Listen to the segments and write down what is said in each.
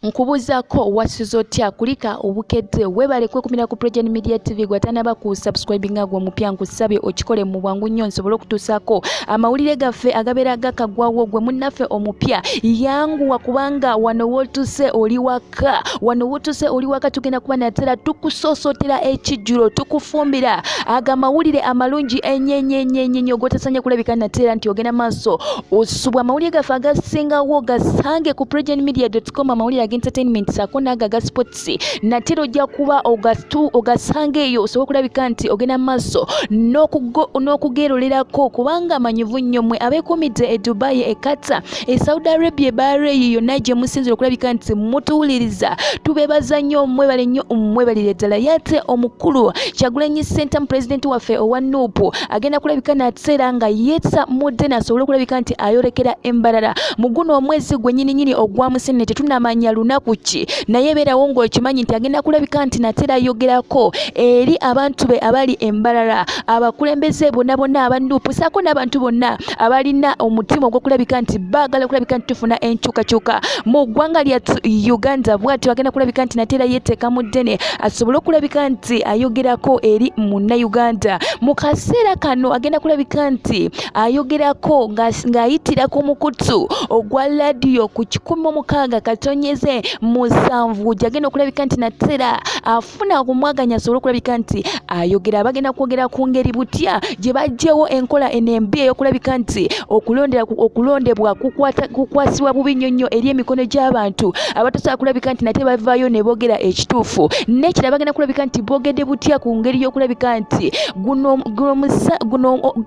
Nkubuzaako wasuze otya kulika obukedde webale kwekumira ku Pregen Media TV gwatanaba ku subscribinga gwe omupya nkusabye okikole mu bwangu nnyo nsobole okutuusaako amawulire gaffe agabeera gakagwawo gwe munnaffe omupya yanguwa kubanga wano wotuse oli waka wano wotuse oli waka tugenda kuba natera tukusoosotera ekijjulo tukufumbira ago amawulire amalungi enyenyenyenyenyo gotasanye kulabika natera nti ogenda maaso osubwa amawulire gaffe agasingawo gasange ku pregenmedia.com amawulire aga entertainment saako n'ago aga sports natera ojja kuba ogasanga eyo osobola okulabika nti ogenda maaso n'okugeerolerako kubanga amanyivu nnyo mwe abeekuumidde e Dubai e Qatar e Saudi Arabia e Bahrain yonna gye musinzira okulabika nti mutuwuliriza tubeebaza nnyo mwebale nnyo mwebalire ddala yate omukulu Kyagulanyi Ssentamu pulezidenti waffe owa Nup agenda kulabika nateera nga yeetsa mudde asobole okulabika nti ayolekera embalala mu guno omwezi gwe nyininyini ogwa Musenene tetunamanya lunaku ki naye beerawo ng'okimanyi nti agenda kulabika nti nateera ayogerako eri abantu be abali embalala abakulembeze bonna bonna aba Nup saako n'abantu bonna abalina omutima ogw'okulabika nti baagala okulabika nti tufuna enkyukakyuka mu ggwanga lyattu Uganda bw'atyo agenda kulabika nti nateera yeeteeka mu ddene asobole okulabika nti ayogerako eri munnayuganda mu kaseera kano agenda kulabika nti ayogerako ng'ayitira ku mukutu ogwa ladiyo ku 106.7 gyagenda okulabika nti natera afuna okumwaganya asobole okulabika nti ayogera bagenda kwogera ku ngeri butya gye baggyewo enkola eno embi ey'okulabika nti okulondebwa kukwasibwa bubi nnyo nnyo eri emikono gy'abantu abatasobola kulabika nti nate bavaayo ne boogera ekituufu n'ekirala bagenda kulabika nti boogedde butya ku ngeri y'okulabika nti guno guno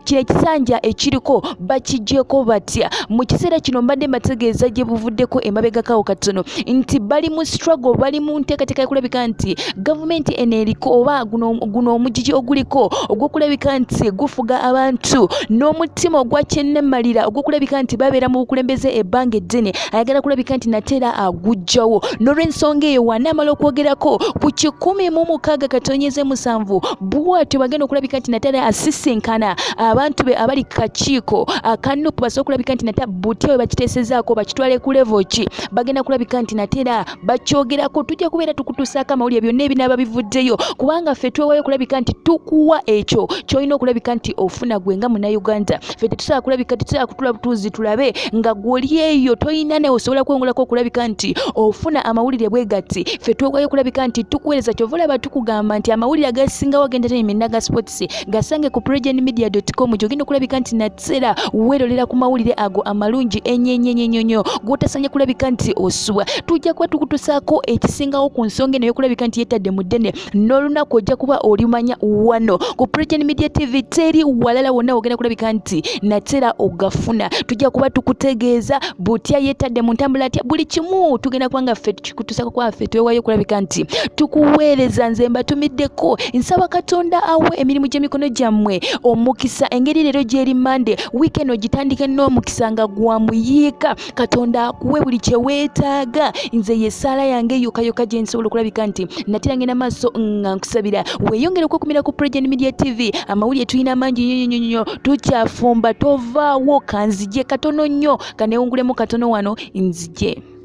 kino ekisanja ekiriko bakigyeko batya mu kiseera kino mbadde mbategeeza gye buvuddeko emabegakawo katono nti bali mu struggle bali mu nteekateeka y'okulabika nti gavumenti eno eriko oba guno omugigi oguliko ogw'okulabika nti gufuga abantu n'omutima ogwa kyennemalira ogw'okulabika nti babeera mu bukulembeze ebbanga eddene ayagala kulabika nti nateera agujjawo n'olw'ensonga eyo wanaamala okwogerako ku 106.7 bwatyo bagenda okulabika nti nateera asisinkana abantu be abali kakiiko aka NUP basobola okulabika nti nate butya bwe bakiteesezaako bakitwale ku levo ki bagenda kulabika nti nateera bakyogerako tujja kubeera tukutuusaako amawulire byonna ebinaaba bivuddeyo kubanga ffe twewayo okulabika nti tukuwa ekyo kyolina okulabika nti ofuna gwe nga munnayuganda ffe tetusobola kulabika tetusobola kutula butuuzi tulabe nga gwoli eyo tolina naye osobola kwengulako okulabika nti ofuna amawulire bwe gati ffe twewayo okulabika nti tukuweereza kyova olaba tukugamba nti amawulire agasingawo ag'entertainment n'aga sports gasange ku pregenmedia.com gyogenda okulabika nti natsera weerolera ku mawulire ago amalungi enyenyenyenyonyo gwotasanye kulabika nti osubwa tujja kuba tukutusaako ekisingawo ku nsonga eno eyokulabika nti yetadde mu ddene n'olunaku ojja kuba olimanya wano ku Pregen Media TV teri walala wonna ogenda kulabika nti natera ogafuna tujja kuba tukutegeeza butya yetadde mu ntambula atya buli kimu tugenda kuba nga ffe tukikutusaako kuba ffe twewayo okulabika nti tukuweereza nze mbatumiddeko nsaba Katonda awe emirimu gy'emikono gyammwe omukisa engeri leero gyeri Mande wiiki eno ogitandike n'omukisa nga gwa muyiika Katonda akuwe buli kye weetaaga nze ye ssaala yange yokka yokka gye nsobola okulabika nti natera ngenda maaso nga nkusabira weeyongere okwekumira ku Pregen Media TV amawulire tulina mangi nnyo nnyo nnyo tukyafumba tovaawo kanzije katono nnyo kanewungulemu katono wano nzije.